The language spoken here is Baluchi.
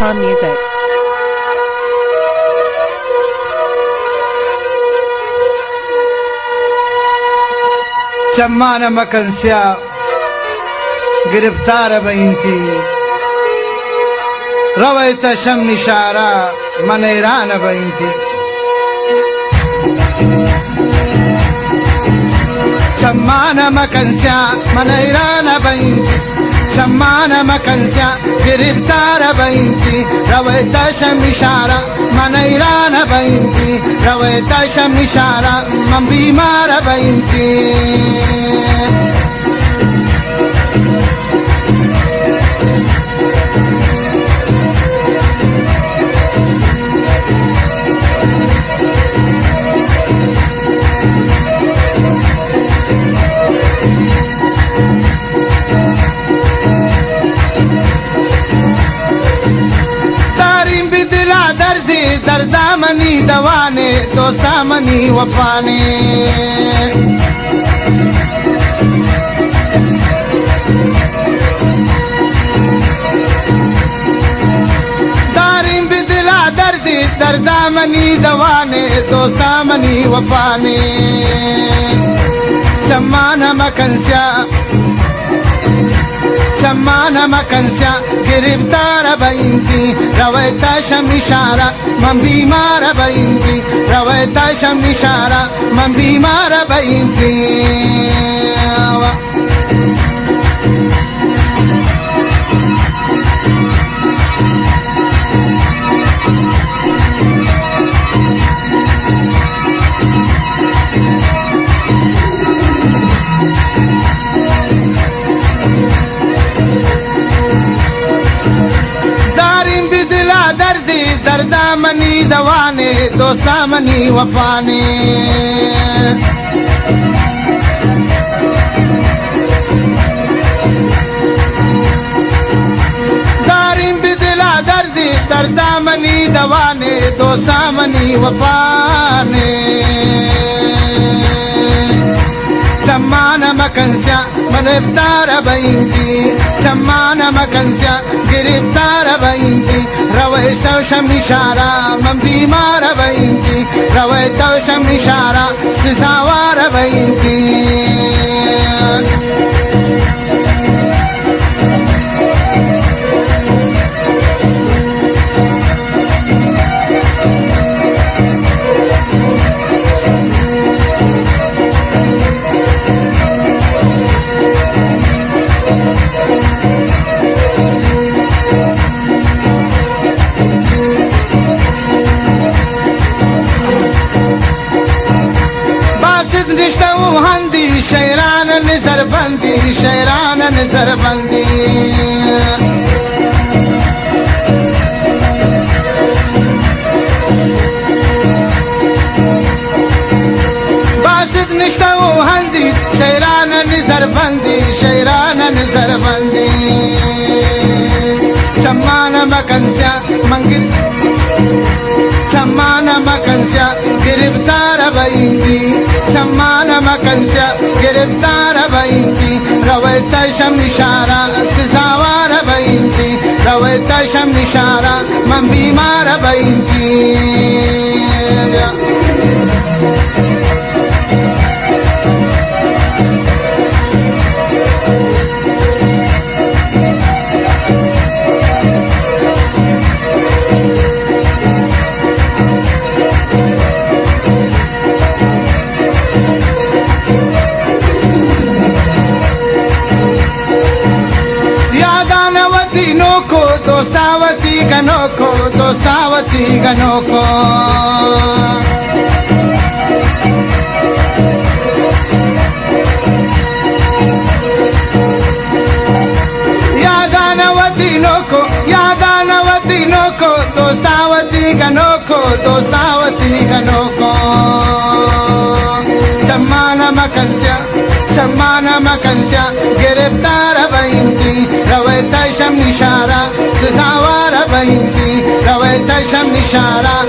Music. چمان مکن سیاہ گرفتار بئینتی، روئے تا شم نشارا من حیران بئینتی۔ چمان مکن سیاہ من حیران بئینتی، چمان مکن سیاہ گرفتار بئینتی، روئے تا شم نشارا من حیران بئینتی، روئے تا شم نشارا من بیمار بئینتی۔ داریم بہ دلا دردے، دردا منی دوانے، دوستا منی وفانے۔ داریم بہ دلا دردے، دردا منی دوانے، دوستا منی وفانے۔ چمان مکن سیاہ، چمان مکن سیاہ گرفتار بئینتی، روئے تا شم نشارا من بیمار بئینتی، روئے تا شم نشارا من بیمار بئینتی۔ داریم بہ دلا دردے، دردا منی دوانے، دوستا منی وفانے۔ داریم بہ دلا دردے، دردا منی دوانے، دوستا منی وفانے۔ چمان مکن سیاہ من گرفتار بئینتی، چمان مکن سیاہ گرفتار بئینتی، روئے تا شم نشارا من بیمار بئینتی، روئے تا شم نشارا سزاوار بئینتی۔ باسط نشتہ و ہندی، شیران نظر بندی، شیران نظر بندی۔ باسط نشتہ و ہندی، شیران نظر بندی، شیران نظر بندی۔ چمان مکن سیاہ من گر-، چمان مکن سیاہ گرفتار بئینتی، چمان مکن سیاہ گرفتار بئینتی، روئے تا شم نشارا سزاوار بئینتی، روئے تا شم نشارا من بیمار بئینتی۔ یادان وتی نوکو، دوستا وتی گنوکو، دوستا وتی گنوکو۔ یادان وتی نوکو، یادان وتی نوکو، دوستا وتی گنوکو، دوستا وتی گنوکو۔ چمان مکن سیاہ، چمان مکن سیاہ گرفتار بئینتی، روئے تا شم نشارا سزاوار بئینتی، روئے تا شم نشارا